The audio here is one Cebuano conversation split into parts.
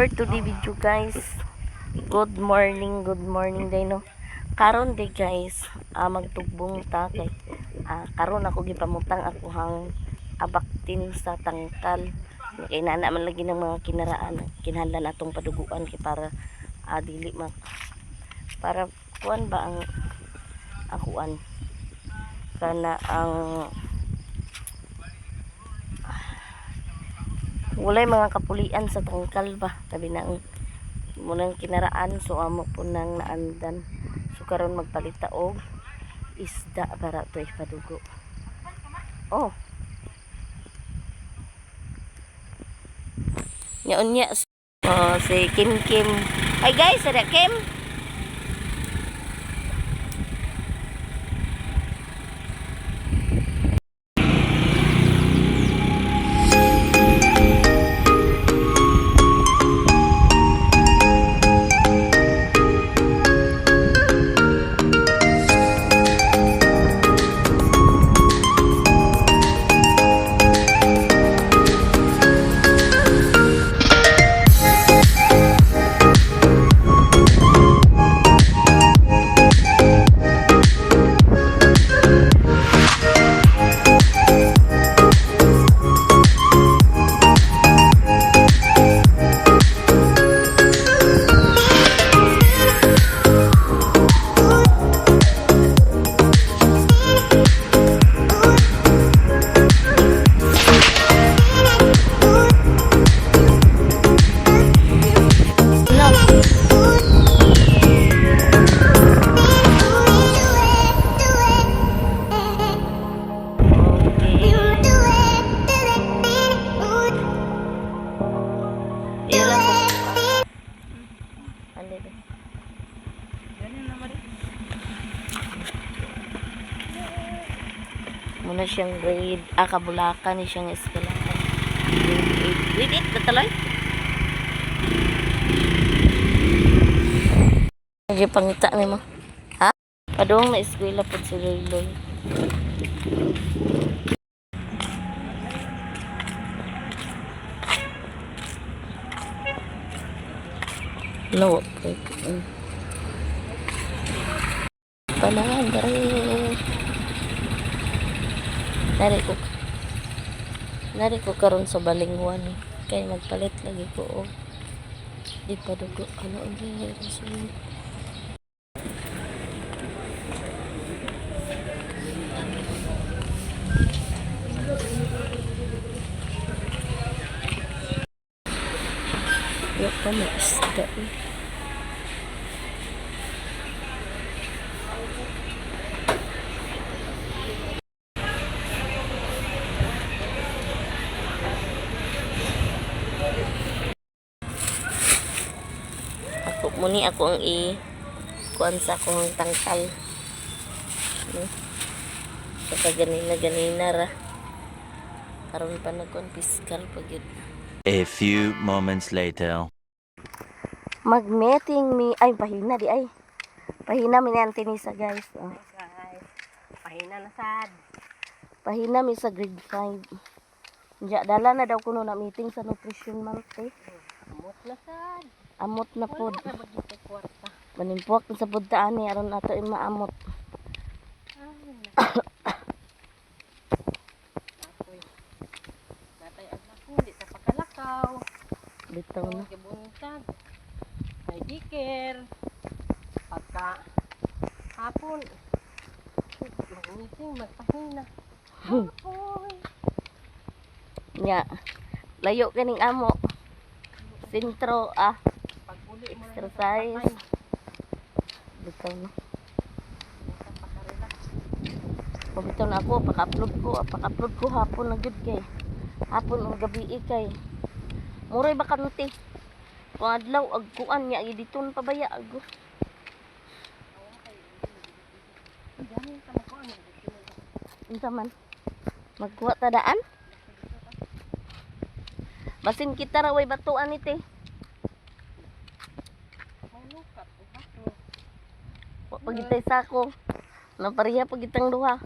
For today video, guys. Good morning day, no. Karon day, guys, magtugbong ta kay karon ako gipamutang ako hang abaktin sa tangkal. Kay nana man lagi ng mga kinaraan, kinahanglan atong paduguan kay para dili ma para kuan ba ang akuan kana ang walay mga kapulian sa tangkal ba, tabi na ang munang kinaraan, so amo po nang naandan. So karon magpalita og isda para to ipadugo. Oh, nya unya. Oh, si Kim Kim. Hi guys, ada Kim. No. Okay. Iya lang po. Ano ba? Muna siyang grade, kabulakan ni siyang eskwelahan. Grade 8. Grade 8 ba taloy? Sige, pangita ni mo. Ha? Padung na eskwela po si Loy. No, okay. Pala, dare. Nari ko. Nari ko karon sa Balingwan. Kay magpalit lagi ko og di pa dugo. Ano ang nangyari sa Yo pa may isda eh. Ako muni ako ang i kuan sa akong tangkal. No? Saka ganina ganina ra. Karon pa nagkuan piskal pag yun. A few moments later. Mag-meeting mi ay pahina di ay. Pahina mi ni Auntie Nisa, guys. Oh. Guys, pahina na sad. Pahina mi sa grade 5. Diya, dala na daw kuno na meeting sa nutrition month eh. Amot na sad. Amot na pod. Wala na bagay kwarta. Manimpuak na sa budta ani aron ato maamot. Ay, naku. Ako'y natay ang lako, di sa pakalakaw. Bitaw na. Gibuntag. May diker. Pagka hapon, mag-meeting, magpahina. Hapon. Nya. Layo kaning amo. Sentro ah. Pag uli mo na Exercise. Bitaw na. Pabitaw na ako, paka-upload ko hapon na gyud kay. Hapon o gabi eh, kay. Muray bakante. Kung adlaw ag kuan niya giditon pa baya ag. Unsa man? Magkuha ta daan? Basin kita ra way batuan ni te. May lukat, o bato. Wa pa gitay sako. Napareha pa gitang duha.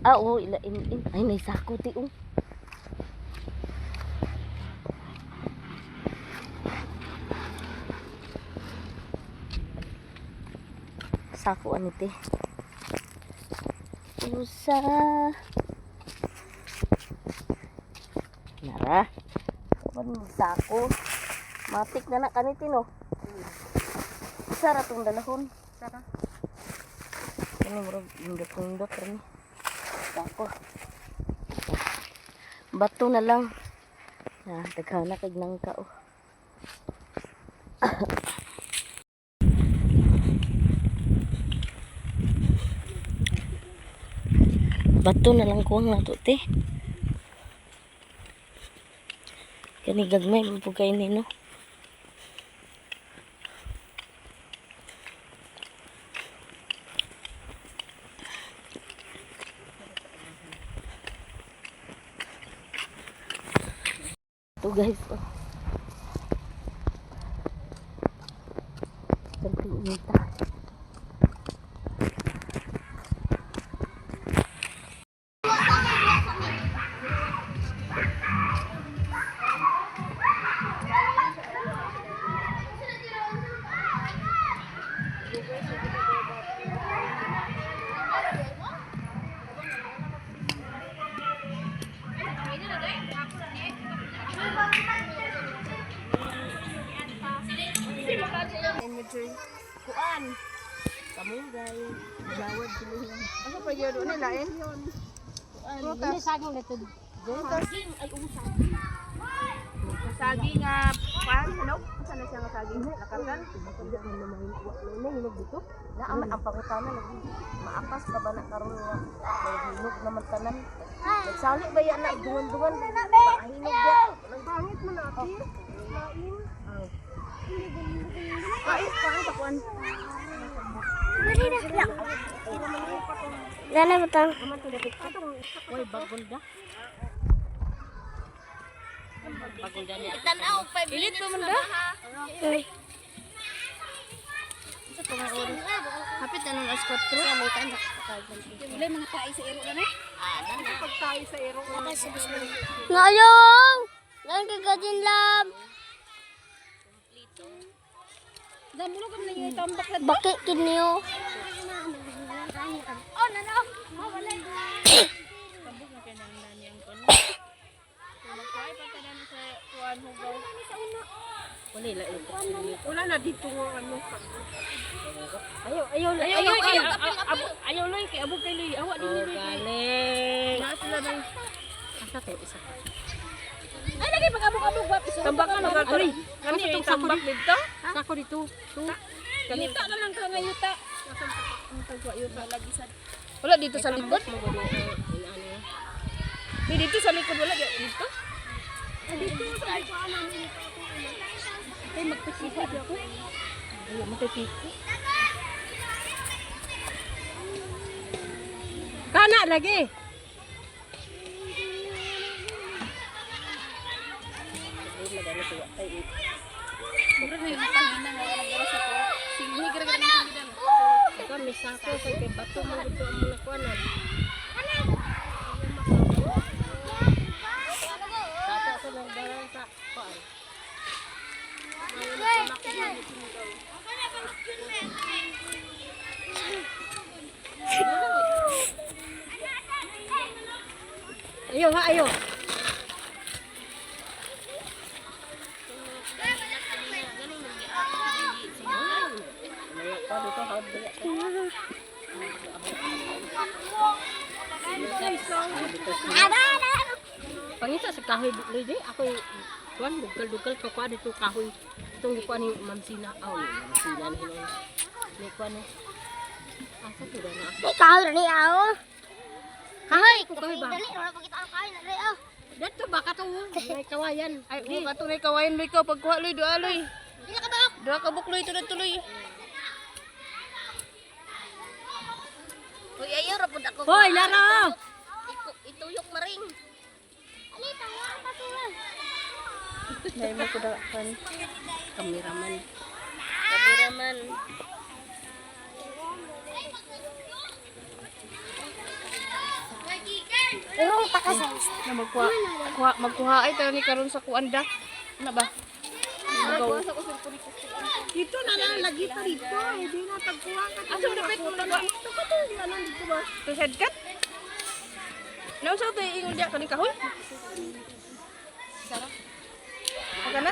Ah, oo, ila in, in. Ay, nay sako ti oh. Sako ani te. Usa. Nara. Kapan sako. Matik na na kaniti no. Isa ra tong dalahon. Sara. Kani murag indot-indot ra ni. Sako. Bato na lang. Ah, daghana kag nangka oh. Bato na lang kuwang nato te. Kani gagmay man pud kay ni no. Ito guys oh. Sabi inita. Kuan. Kamunggay. Jawad sila. Ano pa yun? Ano lain? Kuan. Saging na to. Saging ay usa. Saging nga pan, hinog? Saan na siya nga saging? Lakatan? Hinog dito. Naama ang pangutana lagi. Maapas ka ba na karon nga may hinog naman tanan. Nagsali ba yan na dungan-dungan? Pahinog ba? Pangit mo na, ate. Lain. Pais, pangit sa kuan. Dala ba tang? Uy, bagol da. Bagol da niya. Tanaw, 5 minutes pa man da. Hapit na nung alas 4. Wala mga tae sa iro na. Pagtayo sa ero. Ngayong! Ngayon kagadin lam. Bakit kinyo? Oh, nana. Mawala. Wala na dito nga ano. Ayaw, ayaw, Ayaw, ayaw, ayaw, ayaw, loy, kay abog kay loy. Awa din ni Galing. Naa sila na. Asa to isa. Ay, lagi pag abog-abog ba? Tambak na magkakaroon. Kani yung tambak dito? Sako dito. To. Yuta na lang ka nga yuta. Wala dito sa likod? Di dito sa likod wala dito. Ay magpikita ako. Ay, magpikita. Kana lagi. Kami sako kay bato mo dito ang mga kuanan. Tata sa nagdalan sa kuan. Ayo ha, ayo. Pangita sa kahoy lady, ako kuan dugal-dugal ka kuan dito kahoy. Itong kuan ni Ma'am Sina. Aw, Ma'am Sina na hinon. Ni kuan ni. Asa to na? Ay, kahoy na niya, oh. Kahoy. Kahoy ba? Dali, wala pa kita ang kahoy na niya, oh. Dito ba ka to? May kawayan. Ay, mo ka tunay kawayan loy ka pagkuha loy duha loy. Dili ka ba? Duha ka buk loy tulad tuloy. Uy, ayaw, rapod ako. Hoy, Lara! Ituyok maring. Ali, tanga ang basura. Dai mo ko kan. Kameraman. Kameraman. Urong pa ka sa Na magkuha kuha magkuha ay tayo ni karon sa kuan da. Ano ba? Magaw. Dito na lang lagi pa dito. Hindi na tagkuha ka. Asa mo dapat mo na ba? Dito ka to, di alam dito ba? To headcut. Naunsa to ingon diya kaning kahoy? Sara. Pagana?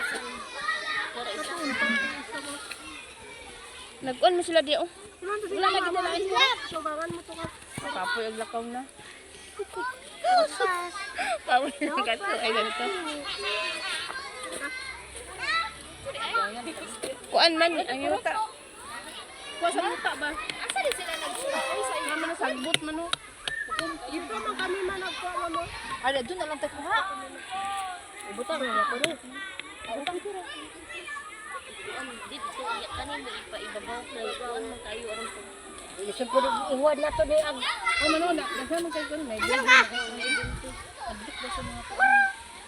Nag-on mo sila diya oh. Wala lagi nila ay. Sobangan mo to ka. Kapoy ang lakaw na. Papoy ang kato ay ganito. Kuan man ang yuta. Kuan sa yuta ba? Asa din sila nagsuot? Ay sa Nga man sagbot man oh. Dito man kami man nagkuha mo. Ala doon na lang tayo kuha. Ibutang na ko ro. Dito iya kani mo ipaibabaw kay kuan man kayo aron pag Iwan na to ni ag. Oh, man na, daghan man kayo kuno. Ano ka? Addik ba sa mga kuan?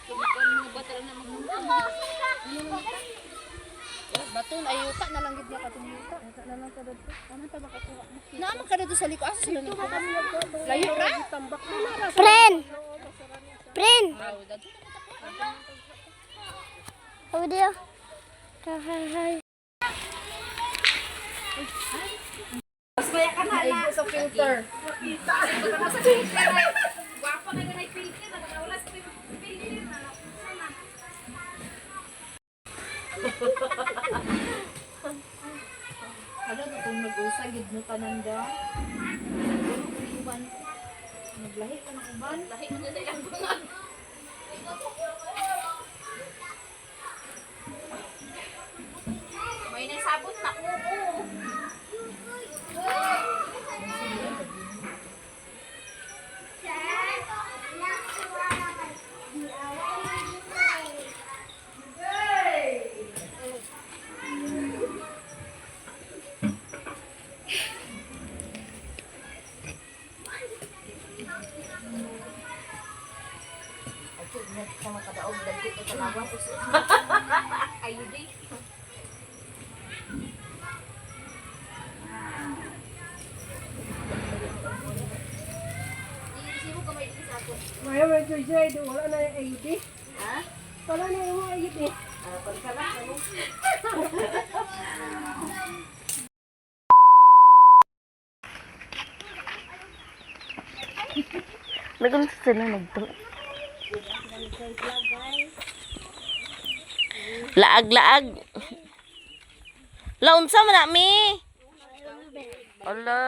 Kuan mga bata lang na magmumpo. Baton ay yuta na lang gid niya katong yuta. Yuta na lang ta dadto. Ano ta makakuha? Naaman ka dito sa liko asa sila nagkuha? Layo ra? Tambak mo na ra. Pren! Pren! Oh, dear. Hi, hi. Sa filter. Ano to kung nag-usa gid mo tanan da? Naglahi ka na uban. Lahi man na ang bungag. May nasabot na kuko. Maya may joy do wala na yung AUD. Ha? Wala na yung AUD. Nagunsa sila nagto. Laag laag. Launsa man na mi. Ala.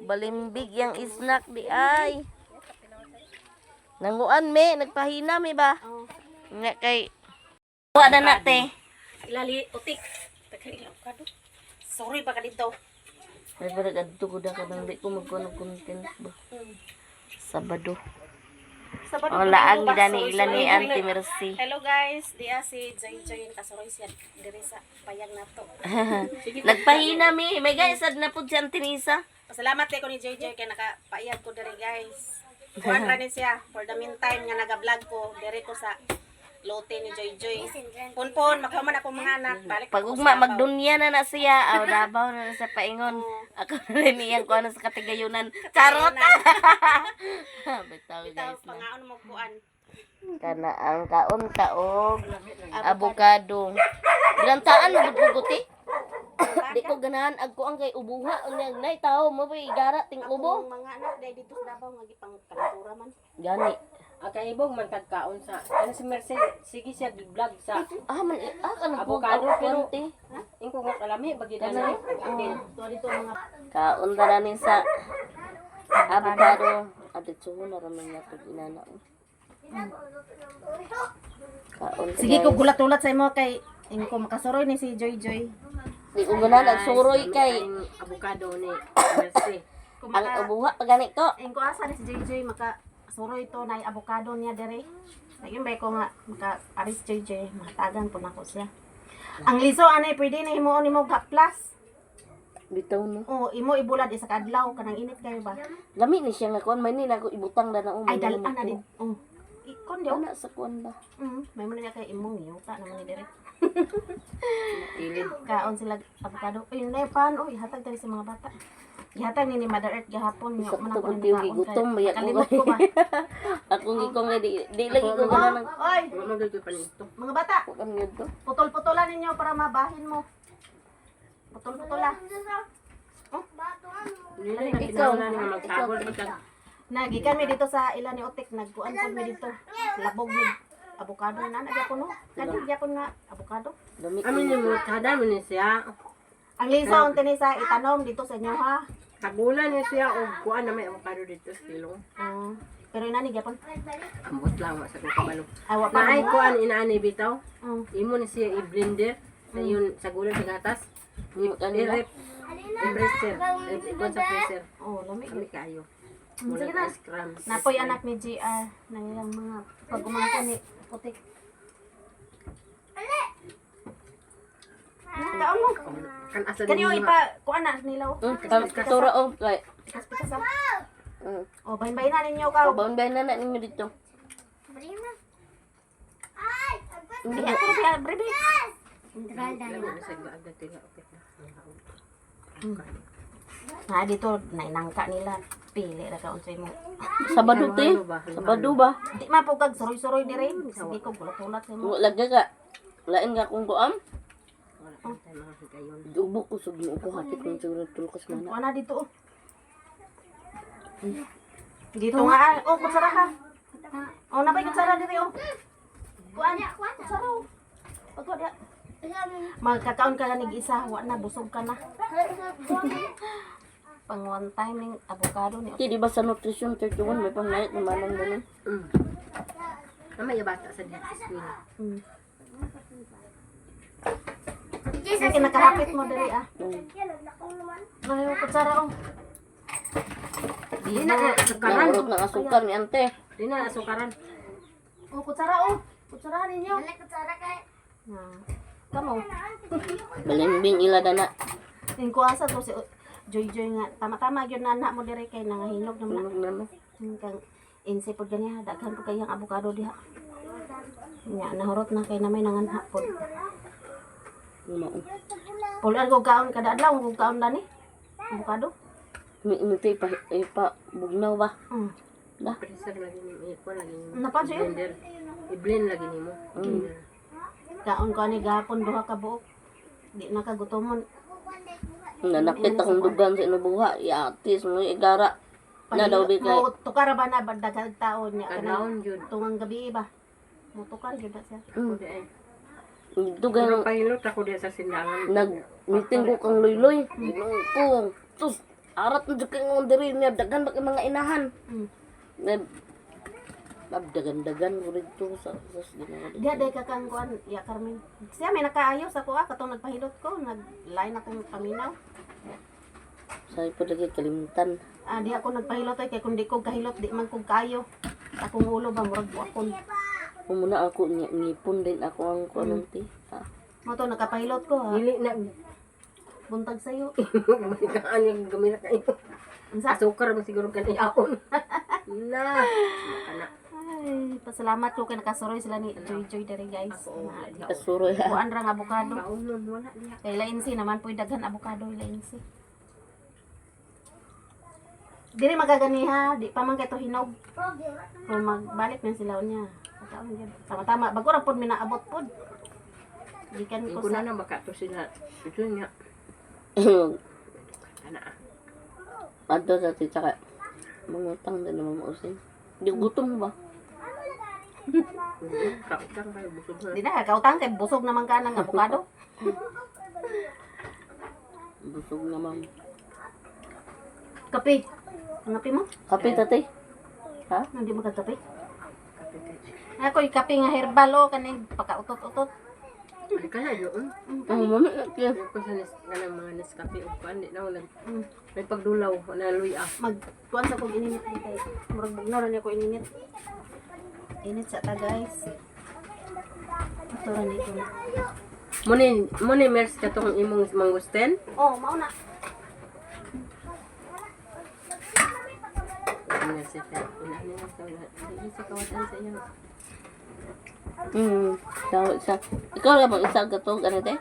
Balimbig yang isnak di ay. Nanguan me, nagpahina me ba? Nga kay Wa na na te. Ilali utik. Tagay avocado. Sorry pa ka dito. Ay parang adto ko da kanang di ko magkuan og content ba. Sabado. Sabado Oh, laag ni Dani ilan ni Auntie Mercy. Hello guys, diya si Joy Joy kasuroy siya diri sa payag nato. Nagpahina mi. May guys, sad na pud si Auntie Nisa. Pasalamat kay ko ni Joy Joy kay nakapaiyag ko diri guys. Kuan ra ni siya for the meantime nga naga-vlog ko diri ko sa lote ni Joy Joy. Punpon makahuman ako mga anak balik Pag ako sa ugma Davao. magdunya na na siya. Aw Davao na na sa paingon. Ako na rin iyang kuan sa katigayunan. Charot. Bitaw Bitaw guys na. pangaon mo kuan. Kana ang kaon taog abokado. Bilantaan mo gud guti. Di ko ganahan ag kuang kay ubuha unya nay tao mo ba igara ting ubo. Akong mga anak dai dito sa Davao nga gipang kantura man. Gani. Ang kaibog man tagkaon sa ano si Merced sige siya vlog sa Ah man ah kanang Avocado, pero- konti. ingko nga kalami bagi na Dito dito mga Kaon ta na sa avocado. Adto na raman niya pag inana. oh. Kaon ta, Sige ko guys. gulat-ulat sa imo kay ingko makasuroy ni si Joy Joy. Di ko ganahan ag suroy kay avocado ni Merced. ang ubuha pa gani ko. Ingko asa ni si Joy Joy maka suroy to na avocado niya dere. Nagyan ba ko nga maka aris Joy Joy mahatagan po nako siya. Ang liso anay pwede na himuon nimo gaplas. Bitaw no. O imo ibulad isa ka adlaw kanang init kayo ba? Lami ni siya nga kuan may ni nako ibutang na na oh, Ay may dal-an na na din. Oh. Ikon di oh. Ana sa kuan ba. May mo na niya kay imong yuta naman ni dere. Kilid. Kaon sila avocado. Uy, na pan oy, hatag dali sa mga bata. Gihatag ni Mother Earth gahapon niya man Sakto ako kung ni tiyo nakaon gigutom, kay maya ko nakalimot ko ba. Akong gikong nga di lagi ko gana ng Oy, Wala man gyud panito. mga bata, kuan yun to. putol-putolan ninyo para mabahin mo. Putol-putola. Dili na kinahanglan nga magsagol bitag. Nagi kami dito sa ila ni Otek, nagkuan pud mi dito. Labog mi avocado na na gyapon no. Kani gyapon nga avocado. Dami Amin ni mo tada man ni siya. Ang lisa unti ni sa itanom dito sa inyo ha. Tagulan ni siya og kuan na may avocado dito sa silong. Pero inani gyapon. Ambot lang wa sa kong kabalo. Ay wa pa Naay mo. kuan inaani bitaw. Mm. Imo ni siya i-blender na yun sagulan sa gatas. Kanila? I-rep. I-freezer. I-kuan sa freezer. Oh, lami Kami kaayo. Sige na. Ice cream. Napoy anak ni GR na ilang mga pag-umangko ni Otek. Kaon mo. Kan asa Kani din ipa kuan na nila oh. Tura oh, kay. Pikas-pikas ah. Mm. Oh, bahin-bahin na ninyo ka. Baon ba na na ninyo dito? Hindi ako biya, brebe. Na dito nainangka nila. Pili ra ka unsay mo. Sabado te. Sabado ba? Di man po kag suroy-suroy dire. Sige ko gulat-gulat sa mo. Lagi ka. Lain ka kung kuam. Wala tayo mga higayon. Dubo ko sa Ginoo ko hapit kung siguro tulkas man. Kuan na dito oh. Dito nga ah. Oh, kutsara ha. Oh, napay kutsara dire oh. Kuan, kutsara oh. Pagko dia. Magkakaon ka na isa, wa na busog ka na. Pang one time ning avocado ni. Ti di ba sa nutrition 31 may panglayat na manang ganun. Na may bata sa diha sa eskwela. Sige, nakahapit mo diri ah. Ay, kutsara oh. Di na asukaran. Nangurot ng asukar ni ante. Di na asukaran. Oh, kutsara oh. Kutsara ninyo. Na. Kamo. Balimbing ila dana. Ning kuasa to si Joy Joy nga tama-tama gyud na anak mo diri kay nangahinog naman. Tunog na no. na. Kang inse pod ganiya daghan pud kayang avocado diha. Nya nahurot na kay namay nanganha pod. Mao. Pulan ko kaon kada adlaw ko kaon dani. Avocado. Mi mi pa ipa bugnaw ba? Da. Freezer lagi nimo, ikuan lagi nimo. Napa siya? Blender. I-blend lagi nimo. Kaon ko ani gahapon duha ka buok. Di na kagutomon. Nanakit akong dugan sa inubuha. Iatis mo igara. Na daw bi kay Mo tukar ba na ba daghang tao nya Kadlawon kanang jud. tungang gabi ba. Mo tukar jud na siya. Ako di ay. dugan Pero pahilot ako diha sa sindangan. nag meeting ko kang Loyloy. Ginoo ko. Tus arat na jud kay ngon diri niya daghan ba kay mga inahan. Nag dagan-dagan ko dito sa Ginoo. Diha day ka kang kuan ya Carmen. Siya may nakaayos ako ah katong nagpahilot ko, nag-line akong paminaw. Sabi po lagi kalimutan. Ah, di ako nagpahilot ay kay kung di ko kahilot di man ko kayo. Akong ulo ba murag buakon. Umuna ako ngipon din ako ang kuan ti. Ah. Mo to nakapahilot ko ha. Dili na Buntag sayo. kaan yung gamit kayo. Unsa? Asukar man siguro kanay aon. Na. Kana. Ay, pasalamat ko kay nakasuroy sila ni Joy Joy dere guys. Ako Na, Kasuroy ha. Kuan ra nga avocado. Kaunon wala diha. Kay lainsi naman po'y daghan avocado lainsi. Dili magaganiha, di pa man kay to hinog. Kung magbalik na sila niya. Pagkaon gyud. Tama-tama bago ra pod minaabot pod. Gikan ko Ko sa na na baka to sila. Ito nga. Kana. ah. Adto sa ti tsaka mangutang din naman mausin. Di gutom ba? Kautang kayo busog na. Di na kautang kay busog naman ka ng avocado. Busog naman. Kape. Ang kape mo? Kape tatay. Ha? Hindi mo kagkape? Kape kayo. Ako yung kape nga herbal o kaning pagkautot-utot. Ay kana yun. Ang mami na Ko sa nes kanang mga Nescafe ug kuan di na ako nag may pagdulaw na luya. Mag kuan sa kong ininit di kay murag bugnaw ra niya ko ininit. Init sa ta guys. Ito ra ni ito. Mo ni Mers katong imong mangusten. Oh, mao na. Ano siya kay ina niya sa wala. Dili sa kawatan sa iyo. Tawag sa. Ikaw lang mag-isa katog ano te?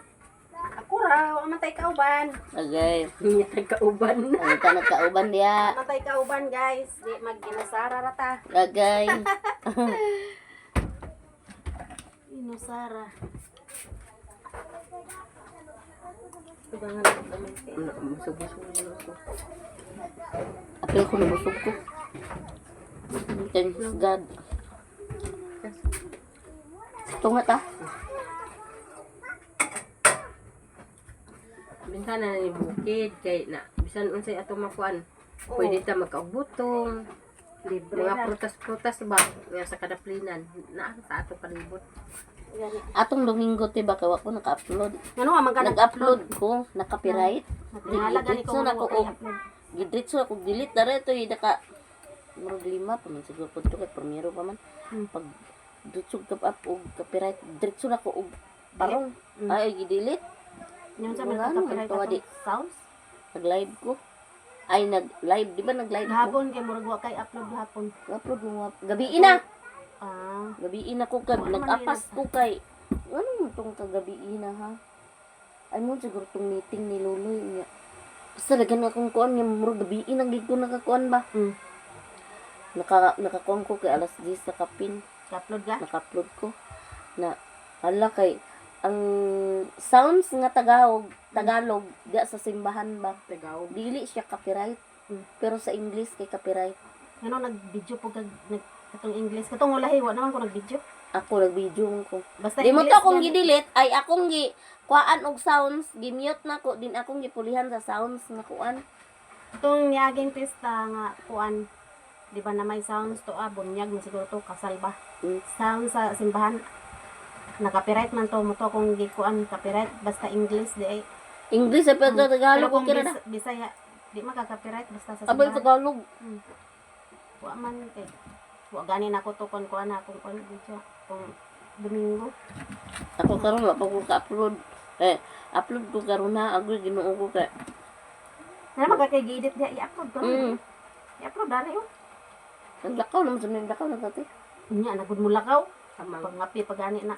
Ako ra, wa man tay kauban. Okay. Hindi kauban. Ang ta nagkauban diya. Wa man tay kauban, guys. Di mag-inusara ra ta. Agay. Inusara. Busog-busog na ako. Apil ko nabusog ko. Thanks God. Tunga ta. Minsan na ni bukid kay na bisan unsay atong makuan. Pwede ta magkaubutong. Libre Mga na. prutas-prutas ba nga sa kadaplinan naa sa ato palibot. Atong Domingo te baka wa ko naka-upload. Ngano wa man ka Nag-upload ko, naka-copyright. Nagtingala gani ko Gidritso na ko wa kay og upload. gidritso ako delete dara ito naka murag lima pa man siguro pud to kay primero pa man. Pag dritso ka up og copyright, dritso na ko og barong. Ay gi-delete. Yun sa mga Wala naman copyright to, atong di. sounds. Nag-live ko. Ay nag-live, di ba nag-live ko? Gahapon kay murag wa kay upload gahapon. Upload mo nga. Gabi na. Ah, Gabi na ko kay Wala man nag-apas ko kay ano mo tong kagabi na ha? Ay mo siguro tong meeting ni Loloy niya. Basta lagyan akong kuan nga murag gabi na gid ko nakakuan ba. Nakakuan ko kay alas 10 sa kapin. upload ka? Naka-upload ko na hala kay ang sounds nga Tagalog, Tagalog diya sa simbahan ba. Tagaw. Dili siya copyright. Pero sa English kay copyright. Ngano nag-video po kag nag katong English katong ulahi wa naman ko nag-video. Ako nag-video ko. Basta Di mo English to akong gani. gi-delete ay akong gi kuan og sounds, gi-mute na ko din akong gipulihan sa sounds nga kuan. Katong niaging pista nga kuan di ba na may sounds to ah bunyag man siguro to kasal ba. Sound sa simbahan na-copyright man to mo to akong gikuan copyright basta English di ay. English sa pero Pero Tagalog kung okay ra na. Bisaya di makaka-copyright basta sa Abay simbahan. Tagalog. Wa man kay wa gani na ko to kon kuan na akong kuan video kung Domingo. Ako karon wa pa ko ka-upload. Eh, upload ko karon na agoy Ginoo ko kay. Na magka kay gi-edit diha i-upload ko. I-upload dali oh. Naglakaw naman sa mga lakaw na tate. Unya na gud mo lakaw. Amang. Pangapi pag gani na.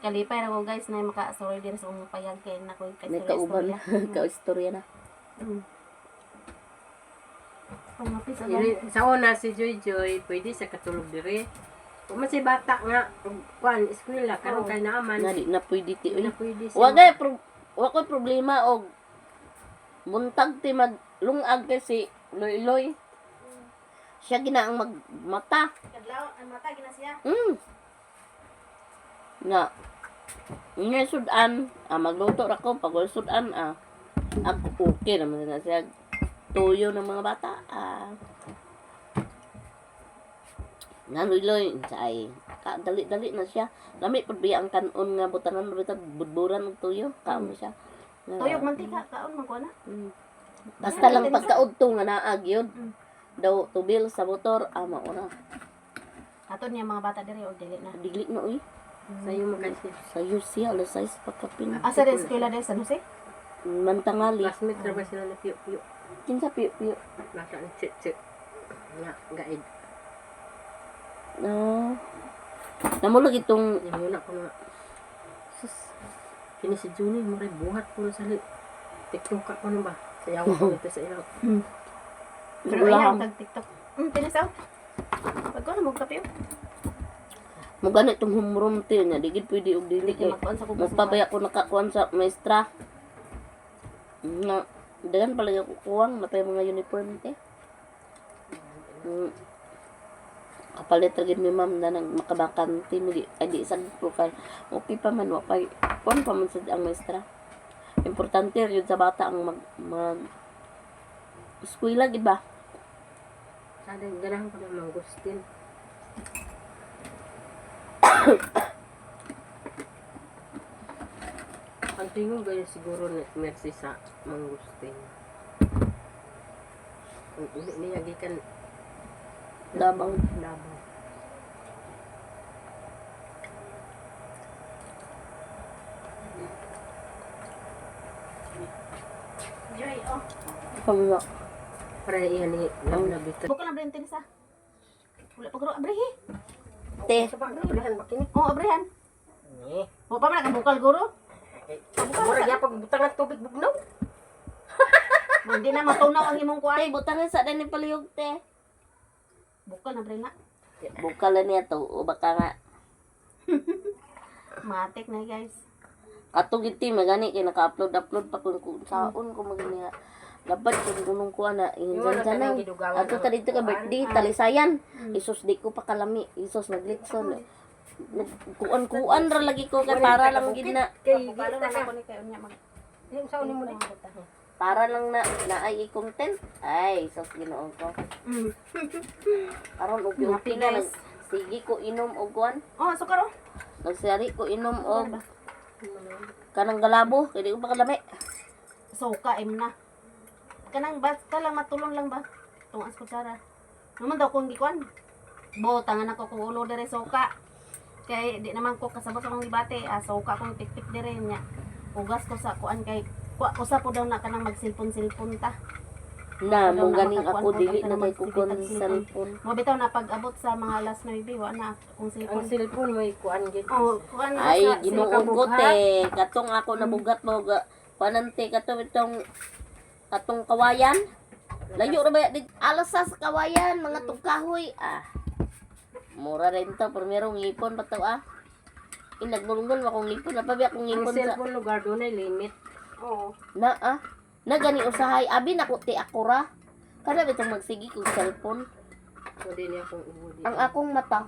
Kalipay ra ko guys na maka-story diri sa akong payag kay na ko kay May kauban ka-istorya na. Pangapi sa gani. Dili- Sa una si Joy Joy pwede sa katulog dire. Kung man si bata nga kuan eskwela karon kay naaman. Na di na pwede ti Di uy. na pwede siya. Wa gay wa koy problema og buntag ti maglungag kay si Loy-Loy. Siya gina ang magmata. Kadlaw ang mata gina siya. Na nga sudan, ah, magluto ra ko pag wala sudan ah. Ako okay naman na siya. Tuyo ng mga bata. Ah. Nanuloy sa ay dali-dali na siya. Lami pud biya ang kanon nga butangan bita budburan og tuyo. Kaon na siya. Nga, Tuyog mantika kaon man ko na. Basta lang pagkaudto nga naag yun. Daw tubil sa motor ah maura. Ato niya mga bata diri og dili na. Digli na uy. Sayo man kay siya. Sayo siya alas 6 pagkapin. Asa rin eskwela diri sa Jose? Mantangali. Classmate ra ba sila na piyo-piyo. Kinsa piyo-piyo. Bata ni Che Che. Nga gaid. No. Namulog itong Yung muna ko na. Sus. Kini si Juni mo rin buhat ko na sa TikTok ka ko na ba? Sayaw ko ito sa ilang. Pero Gulaham. ayaw tag TikTok. Tinasaw. Pag ko na mo kape. Mo gani itong homeroom ti nya di gid pwede og dili Di kay. magkuan sa kubos. Magpabaya ko nakakuan sa maestra. Nga dagan pala ako kuwang na pa yung mga uniform te. Kapalit ra gid mi ma'am na nang makabakante mi di ay di sad ko kay okay pa man wa pa kuan pa man sad ang maestra. Importante yun sa bata ang mag, mag eskwela gid ba? Sana ganahan ko na mangustin. Ang tingog ganyan siguro ni Mercy sa mangustin. Ang uli niya gikan Dabang Davao. Joy, oh. Pamula. Para iyan ni Nabita. Bukan na brin tinisa. Wala pa gro abrihi. te. Sa ba abrihan ba kini? Oh, abrihan. Eh. Wa pa man nakabukal guro. Mura gyapon butang ang tubig bugnaw. Hindi na matunaw ang imong kuan. Te, butang sa dani palihog te. Bukal na pre na. Bukal na niya to o baka nga Matik na guys. Katong giti magani kay naka-upload upload pa kung saon ko magani nga. Labad kung gunong kuha na Yung ingon wala dyan tanang gidugangan Ato ang ta dito ka birthday talisayan. Isus di ko pa kalami. Isus naglitson. Kuan-kuan ra lagi ko kay para lang gid na Kay Bukalo gita na ka. ako ni kayo niya mag. Yung saon nimo di. Para lang na naay i-content. Ay, sus Ginoo ko. Karon upi-upi Happy, na guys. sige ko inom og kuan. Oh, sukar oh. Nagsari ko inom og kanang galabo kay di ko pa kalami. Suka im na. Kanang basta lang matulong lang ba? Tungas ko tsara. Naman daw kung gikuan. Bo, tangan ako kung ulo dire suka. Kay di naman ko kasabot akong gibate, ah, suka akong tiktik dire nya. Ugas ko sa kuan kay kuan usa po daw na kanang magsilpon-silpon ta. Na Daw mo na ganing makakuan ako po, dili ang na kay kanang ko magsigitag silpon. cellphone. Mo bitaw na pag-abot sa mga alas 9, wa na akong Ang silpon. cellphone may kuan gid. Oh, kuan na Ay, sa Ginoo ko te. Katong ako nabugat mo ga kuanan te katong itong katong kawayan. Layo ra ba di alas sa kawayan mga tugkahoy ah. Mura rin to pero merong ngipon pa to ah. Inagnulungon akong ngipon na pa akong Ang ngipon sa cellphone lugar doon ay limit. Oo. na ah. Na gani usahay abi nako te ako ra. Kada bitong magsigi kog cellphone So di niya akong ubo di. ang akong mata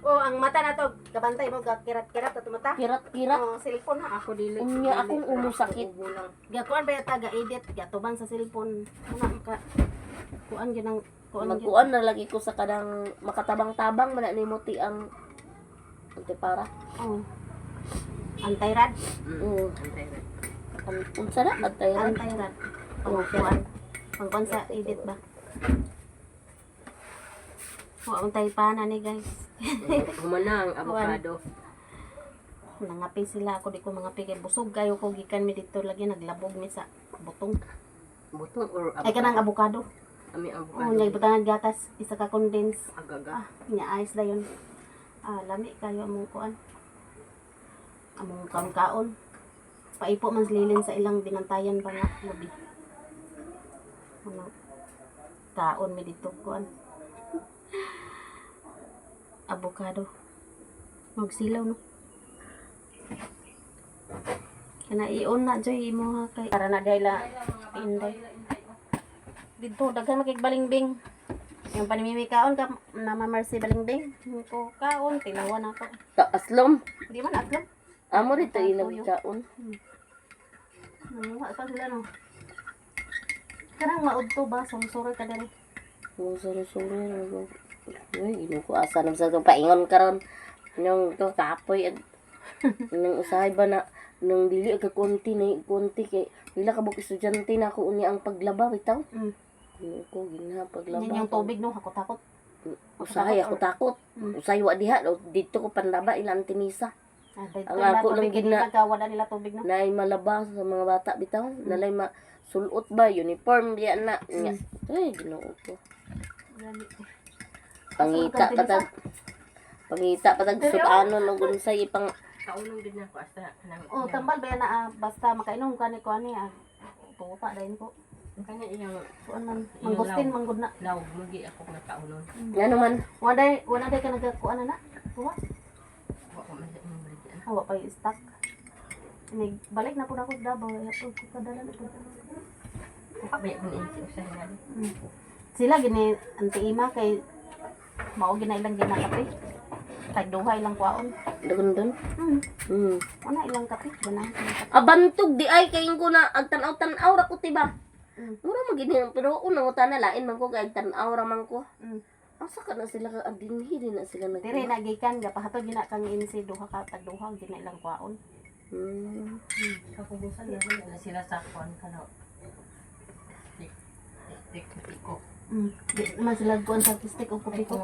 Oh, ang mata na to, kabantay mo gakirat-kirat ato mata. kirat-kirat. Oh, cellphone ha. Ako dili. Unya, dili, akong pero ulo akong sakit. Ubo lang. Gakuan ba yata ga-edit, gatuban sa cellphone. Ano ka kuan gyud ang kuan gyud. Magkuan na lagi ko sa kanang makatabang-tabang man na nimo ti ang antipara. Oh. Anti-rad, Mm. Antay ra. Unsa na antay-rad? anti-rad. Pangkuan. Pangkuan sa edit ba? Wa man tayo pana ni guys. Humana ang avocado. Nangapi sila ako di ko mangapi kay busog kayo ko gikan mi dito lagi naglabog mi sa butong. Butong or avocado. Ay kanang avocado. Ami Oh, avocado. nya ibutangan gatas isa ka condense. Agaga. Ah, nya ayos dayon. Ah, lami kayo among kuan. Among kaon-kaon. Paipo man sililin sa ilang binantayan pa nga labi. Ano kaon mi dito kuan. Avocado. Magsilaw no. Kana i-on na joy imo ha kay para na dayla inday. Dito daghan makig balingbing. Yung panimimi kaon ka na Mercy balingbing. Ko kaon tilawan ako. Ta aslom. Di man atlom. Amo rito Tuyo. ilang kaon. Nanguha pa sila no. Kanang maudto ba sumsuro ka dali. Kung suro-suro na ko. Uy, ginoo ko asa na sa itong paingon karon. Nung to kapoy ag nang usahay ba na nang dili ka konti na konti kay nila ka buk estudyante na ako unya ang paglaba bitaw. Ginoo ko ginha paglaba. Yan yung tubig no, ako takot. Usahay ako takot. Usahay wa diha dito ko panlaba ilang tinisa. Ah, dito Ang nila ako lang tubig, gid hindi na- magkawala nila tubig no. Naay malaba sa mga bata bitaw. Nalay ma sulot ba uniform diya na. Nya. Ay Ginoo ko. Gani. Pangita patag pangita patag sud-anon og unsay ipang Kaunong gid na ako asta kanang. Oh, tambal ba yan na ah, basta makainom ka ni kuan ni ah. Tuta dayon ko. Kanya iyang Kuan man mangustin manggod na. lawg mugi ako nga kaunon. ngano man Wala wala day ka nagkuan na na. Kuha. Wa ko man sa imong baligyan. Awa pa yung stock. Nig balik na po na ako sa Davao. Ay, po ko kadala na po. Wa ba kun insi usahay na. Sila gini anti ima kay mao gina ilang ginakape. Tag duha ilang kuaon. dagon dun. Una ilang kape, ganahan sila kape. Abantog di ay kay ko na ag tan-aw-tan-aw ra ko tiba. Mura man gini pero una na lain man ko kay ag tan-aw ra man ko. Asa ka na sila ka dinhi din na sila nag. Dire na gikan gapahatod gina kang insi duha ka tag duha gina ilang kuaon. Kapugusan na na sila sa kuan kana. Tik tik tik ko. Di man sila kuan sa stick o Ay, kopi ko.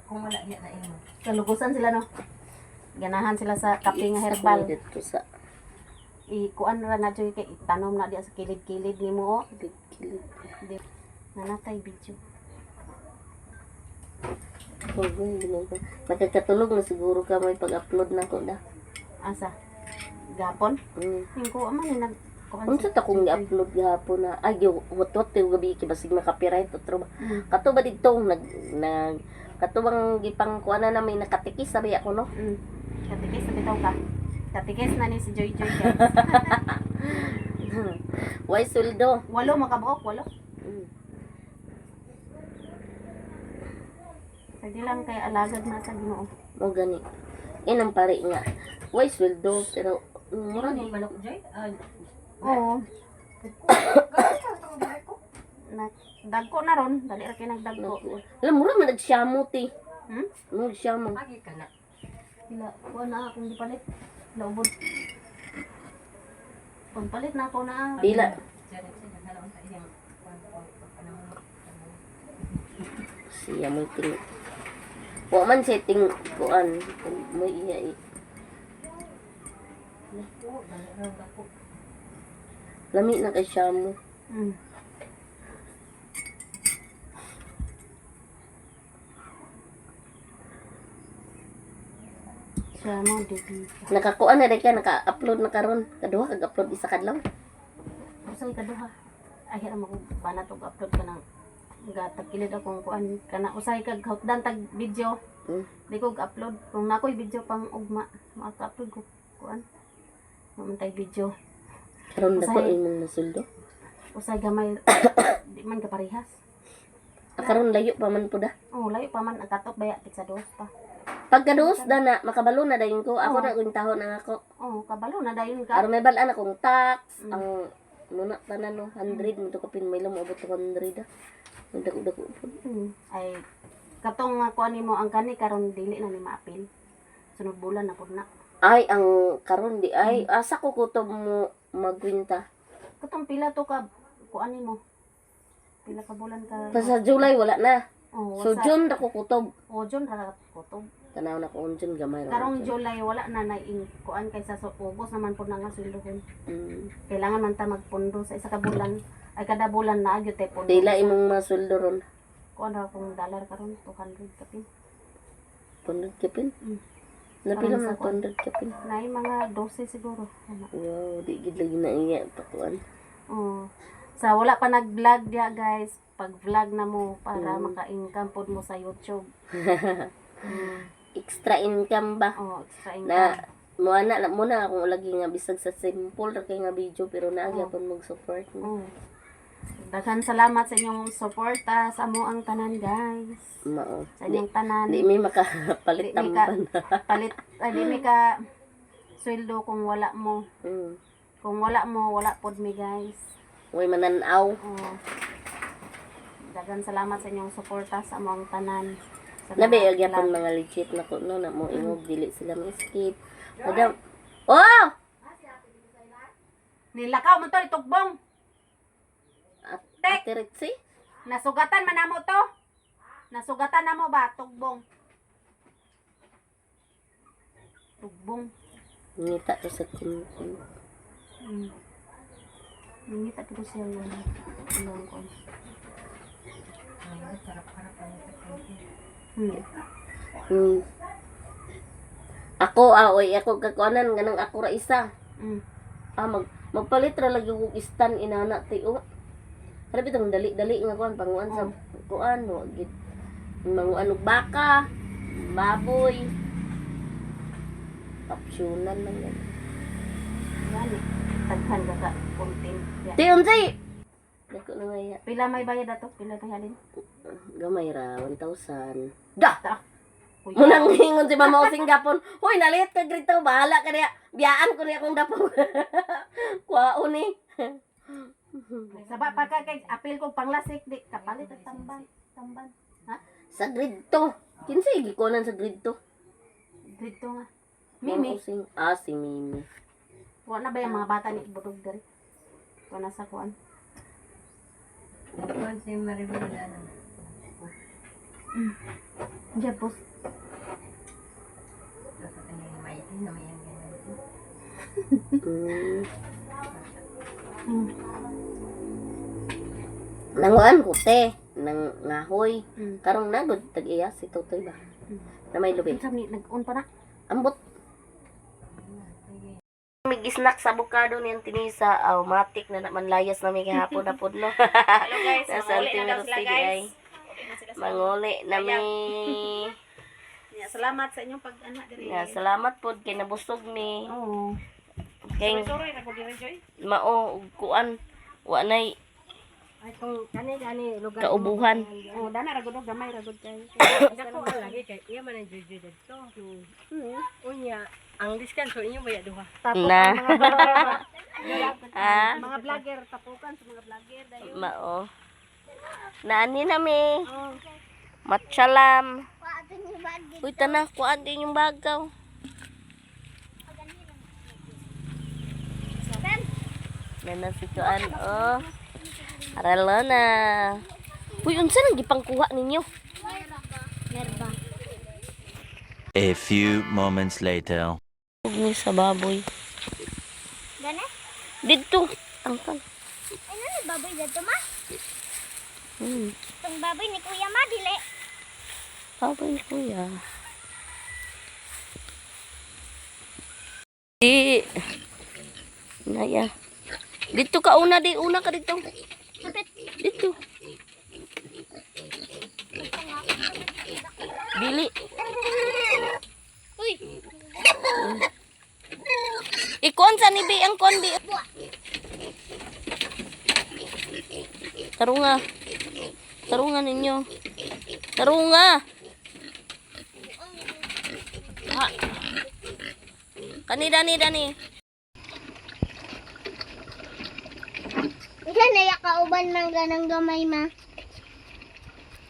kung wala niya na imo. Kalugusan sila no. Ganahan sila sa kape nga herbal. Dito sa Ikuan ra na joy kay itanom na diya sa kilid-kilid nimo oh. kilid-kilid. Di nanatay video. Huwag mo, ginoo. Nakakatulog na siguro ka may pag-upload na ko na. Asa? Gapon? Mm. Yung ko man eh, nag kuan Unsa ta kung gi-upload gihapon na ay wot-wot yung gabi kay basig na-copyright otro ba. Kato ba didto nag nag kato bang gipang kuan na may nakatikis sabi ako, no. Katikis na bitaw ka. Katikis na ni si Joy Joy, guys. Why sweldo? Walo makabuok, walo. Pwede lang kay alagad na sa Ginoo. Mo gani. Inang pare nga. Why sweldo pero mura Ano yung manok, Joy? Ah, Oo. Na, dagko na ron, dali ra kay nagdagko. Alam mura man nagsyamo ti. Hmm? Mura nagsyamo. agi ka na. Pila kuan na akong gipalit. Laubod. Kung palit na ako na. Pila siya mo ting. Wa man siya ting kuan mo iya eh. Lami na kay syamo. Siya mo, di. Nakakuan na rin ka, naka-upload na karon. Kaduha kag upload isa kadlaw. Usay ka duha. Ay hiram ako banat og upload ka ng gatakilid akong kuan kana usay kag hotdan tag video. Di ko upload kung nakoy video pang ugma maka-upload ko kuan. Maman tay video. Karon dako Usay. imong nasuldo. Usay gamay di man kaparehas. Ah, karon layo pa man pud ah. Oh, layo pa man ang katok baya tig sa dos pa. Pagkaduos da na makabalo na dayon ko. Ako Oo. na kung taho na ako. Oh, kabalo na dayon ka. Aron may balaan akong tax, ang muna tanan no 100 mo to kapin may lang moabot og 100 ah. Ang dako-dako pud. Ay katong nga kuan nimo ang kani karon dili na ni maapil. Sunod bulan na pud na. Ay ang karon di ay asa ko kutob mo magkwinta. Katong pila to ka kuan nimo. Pila ka bulan ka. Pa sa July wala na. Oh, So sa- June dako kutob. Oh, June ra kutob. Tanaw na ko ang June gamay ra. Karong July wala na na kuan kaysa sa August naman pud na nga sweldohon. Kailangan man ta magpundo sa isa ka bulan. Ay kada bulan na gyud tay pundo. Dila imong masweldo ron. Kuan ra kong dollar karon 200 kapin. 200 kapin. Napila Karon mo sa kuan. 200 kapin. Naay mga 12 siguro. Ana. Wow, di gid lagi na iya pakuan. Oh. Sa wala pa nag-vlog diya guys, pag-vlog na mo para maka-income pod mo sa YouTube. Extra income ba? Oh, extra income. Na mo ana na mo na akong lagi nga bisag sa simple ra kay nga video pero naa gyapon mag-support mo. Oh. Daghan salamat sa inyong suporta sa amo ang tanan guys. Mao. Sa inyong tanan. Di mi makapalit Di mi ka tamban. palit ay, di mi ka sweldo kung wala mo. Kung wala mo, wala pod mi guys. Way mananaw. Oh. Daghan salamat sa inyong suporta sa amo ang tanan. Sa Labi mga gyapon vlog. mga legit na ko no na mo ingog dili sila mo-skip. Madam. Oh! Nilakaw man to ni tugbong. At Tek! Ate Ritzy? Nasugatan man namo to. Nasugatan namo ba tugbong. Tugbong. Ngita to sa content. Nangita ko siya yung ano ko. Ako ah oy ako kakuanan ganang ako ra isa. Ah magpalit ra lagi og stand inana ti o. Pero bitong dali-dali nga kuan panguan sa kuan no gid manguan og baka, baboy. Optional lang yan. Gani. Taghan ka ka content. Ya. Ti unsay? Dako na nga iya. Pila may bayad ato? Pila may halin? Gamay ra 1,000. Da. Ta. Kuya. Munang hingon si Mama Osing gapon. Hoy, nalit ka grito, bahala ka niya. Biyaan ko niya akong dapog. Kuwaon ni. Saba pa ka kay apil ko panglasik di kapalit at tamban. Tamban. Ha? Sa grade 2. Kinsay gikunan sa grade 2? Dito nga. Mama Mimi. Osing. Ah, si Mimi. Wa na ba yung mga bata ni budog diri? Wa na sa kuan. Kuan si Maribel ano. Diyan po. Sa kanyang maiti na may ang ganun. Nanguan ko te. nang ngahoy. Karong nagod tag iya si Totoy ba. Na may lubi. Unsa ni nag-on pa na? Ambot. May snack sa avocado ni Tinisa, automatic na naman layas na may gihapon na pod no. Hello guys, Nasa manguli na daw Antiveros sila City guys. ay. Manguli na mi. Yeah, salamat sa inyong pag-ana diri. Ya, salamat pod kay nabusog mi. Oo. Kay Sorry, ra ko diri Joy. mao og kuan wa nay Ay kung kani gani lugar kaubuhan. Oh, dana ra gud og gamay ra gud kay. Dako ang lagi kay iya man ang juju didto. Unya, ang diskanso inyo baya duha. Tapos Na. ang mga vlogger, Ah, mga vlogger tapukan sa mga vlogger dayon. mao. Naani na mi. Matchalam. Uy, tana, kuan din yung bagaw. Nana si kuan, oh. Aralona. Uy, unsa nang gipangkuha ninyo? Merba. A few moments later. Huwag ni sa baboy. Gani? Dito. Angkan. Ano ni baboy dito ma? Itong baboy ni Kuya ma dili. Baboy ni kuya. Di. Naya. Dito ka una, di una ka dito. Dito. Dili. Uy. Ikuan sa ni Bi, ang kuan bi. Tarunga. Tarunga ninyo. Tarunga. Ha. Kani dani dani. Isa na ya kauban man ganang gamay ma.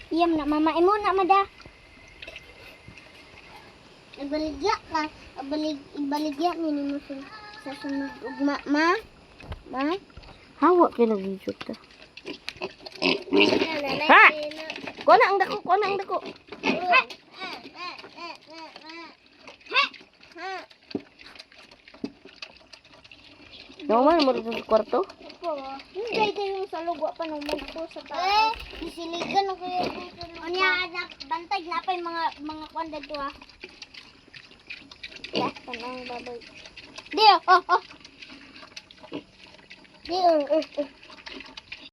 Iyam na mama imo na mada. Ibaligya ka, ibalig ibaligya ni nimo sa sunod ugma ma. Ma. Hawa kay nag-video ta. Ha! Kuha na ang dako, kuha na ang dako. Ha! Ha! Naman mo dito sa kwarto. Hindi kayo sa lugwa pa naman ako sa tao. Eh, nisiligan ako yung Unya, anak, bantay na pa yung mga kwan dito ah. Ya, tanang baboy. Di, oh, oh, oh. Di, oh, oh, oh.